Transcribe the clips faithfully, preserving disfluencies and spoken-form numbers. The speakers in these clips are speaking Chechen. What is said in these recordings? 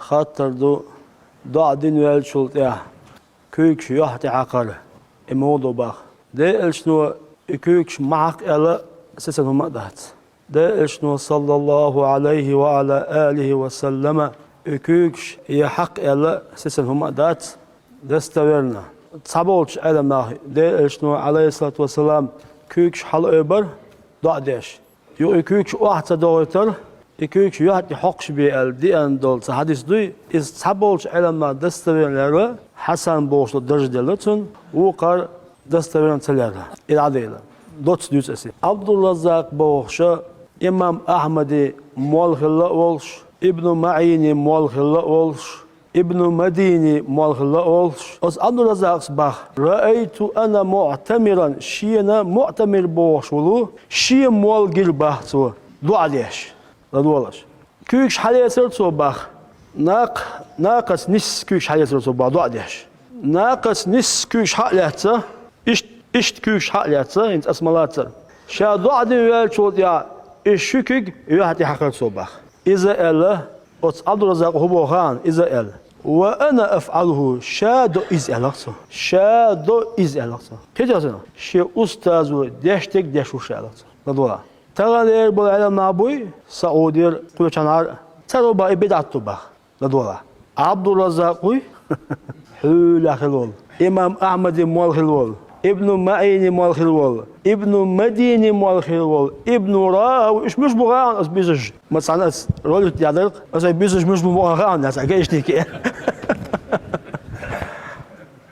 Хаттар ду, доӀа дина ваьллачул тӀехьа куьйгаш юьхь тӀе хьакхар, и муха ду бах. Делан Элчано и куьйгаш ма хьакха аьлла сесана хӀума а дац. Делан Элчано, саллаллаху Ӏалайхи ва Ӏала алихи ва саллама, и куьйгаш е хьакха аьлла сесана хӀума а дац, достоверно. Цхьаболчу Ӏеламнаха Делан Элчано, Ӏалайхиссалату вассалам, куьйгаш хьалаойбар доӀа деш. Юха и куьйгаш охьа ца дохийтар, и куьйгаш юьхь тӀе хьокхуш бе аьлла деана долу цхьа хьадис дуй, иза цхьаболчу Ӏеламнаха достоверно лерра, хьасан бохуш долу даржа делла цунна, вукхара достоверно ца лерра. И дӀадайла. Доцца дуьйцу аса. Ӏабдурраззакъ бохуша имам Ахьмади молла хилла а волуш, Ибну МаӀини молла хилла а волуш, Ибну Мадини молла хилла а волуш, оцу Ӏабдурраззакъас бах: «Раайту ана муӀтамиран», шена муӀтамир бохуш волу, шен молла гира бах цо, доӀа деш, ладогӀалаш. Куьйгаш хьалецара цо бах. Накх-, накхаца нисса куьйгаш хьалецара цо бах, доӀа деш. Накхаца нисса куьйгаш хьа а лаьцна, ишт-, иштта куьйгаш хьа а лаьцна, хӀинца аса ма-лацара. Ша доӀа дина ваьллачул тӀехьа, и ши куьг юьхь тӀе хьакхара цо бах. Иза аьлла, оцу Ӏабдурраззакъа хӀун боху хаьа, иза аьлла: «Ва ана афӀалуху», ша до иза аьлла цо. Ша до иза аьлла цо. Кхетий аса, шен устазо деш дерг деш ву ша аьлла цо. ЛадогӀа. Таханлера болу Ӏеламнах буй, Саудера, кхечанхьара, цара бах и бидӀат ду бах. ЛадогӀа. Ӏабдурраззакъ вуй? Хьуьлахь хила волу. Имам Ахьмади молла хила волу. Ибну МаӀини молла хила волу. Ибну Мадини молла хила волу. Ибну Рахав, уьш муьш бу хаьа аса буьсуш? Ма цхьана аса ролик ядарх, аса буьсуш муьш бу ма хаьа, аса гайшники.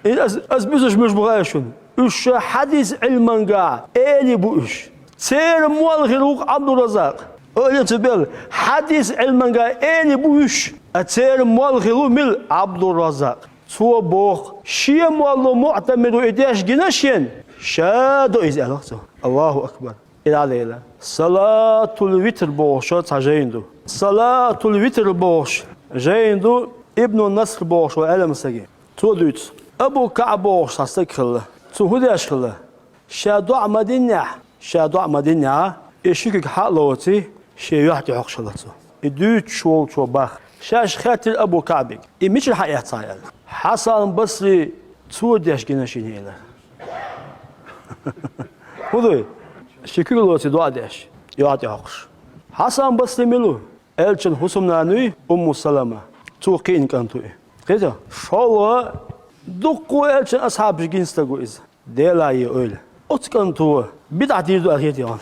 И ас, ас буьсуш муьш бу хаьа шуна? Уьш ша хьадис Ӏилманга эли бу уьш. Церан молла хир ву-кх Ӏабдурраззакъ. Ойла ца бел, хьадис Ӏилманга эли бу уьш. А церан молла хир ву мила? Ӏабдурраззакъ. Цо боху, шен молло муӀтамиру и деш гина шен, ша до иза аьлла цо. Аллаху акбар. И дӀадайла. Салатул витр бохуш цхьа жайна ду. Салатул витр бохуш жайна ду Ибну Наср бохуш ван Ӏелам саги. Цо дуьйцу. Абу КаӀб бохуш цхьа стаг хилла. Цо хӀун деш хилла? Ша доӀа ма диннехь, ша доӀа ма диннехь, и ши куьг хьа а лоций, шен юьхь тӀе хьокхуш хилла цо. И дуьйцуш волчо бах. Шаьш хаьттира Абу КаӀбига: «И мичара хьаэцна?» — аьлла. Хьасан Басри: «Цо деш гина шена», — элира. ХӀун дуй? Ши куьг лоций доӀа деш, юьхь тӀе хьокхуш. Хьасан Басри мила ву? Элчан хӀусамнана вуй Умму Салама. Цо кхиъна кӀант ву и. Кхетий? ШолгӀа, дуккха а Элчан асхьабаш гина стаг ву иза. Делахь е ойла. Оцу кӀанто бидӀат дийр ду аьлла хетий хьуна?